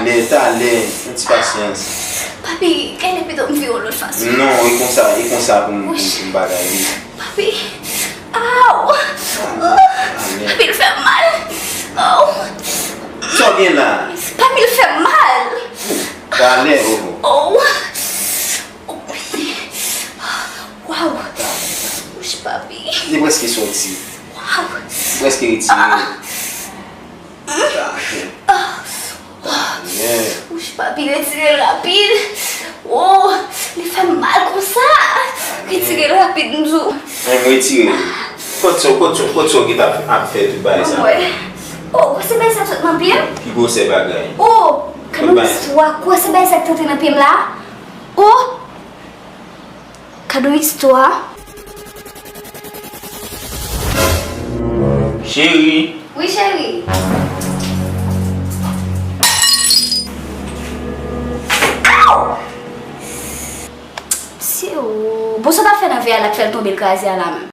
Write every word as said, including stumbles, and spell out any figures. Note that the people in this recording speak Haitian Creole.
E, talè, yon ti pasyans. Papi, gade pito m vire yon lòt fason. Non, e konsa, e konsa pou m, pou m, pou m bagay, wi. Papi, aw! Talè. Papi, l fè m mal. Aw! Sa w gen la? Papi, l fè m mal. Talè, oh, oh. Oh. Waw! Wouch, papi. Li prèske soti. Waw! Prèske retire. Ah. Wouch, papi, retire l rapid. Oh, li fè m mal konsa. Retire l rapid, m di w. Menm retire l. Kot sa, kot sa, kot sa w gentan ap fè tout bagay sa? Oh, gwosè bagay sa t sot nan pye m? Ki gwosè bagay? Oh, gade yon istwa, gwosè bagay sa k t antre nan pye m la. Oh! Kado istwa. Cheri. Wi, cheri. Aw! Mesye, o. Bon, sa w t ap fè nan vè a la k fè l tonbe, l kraze a la menm?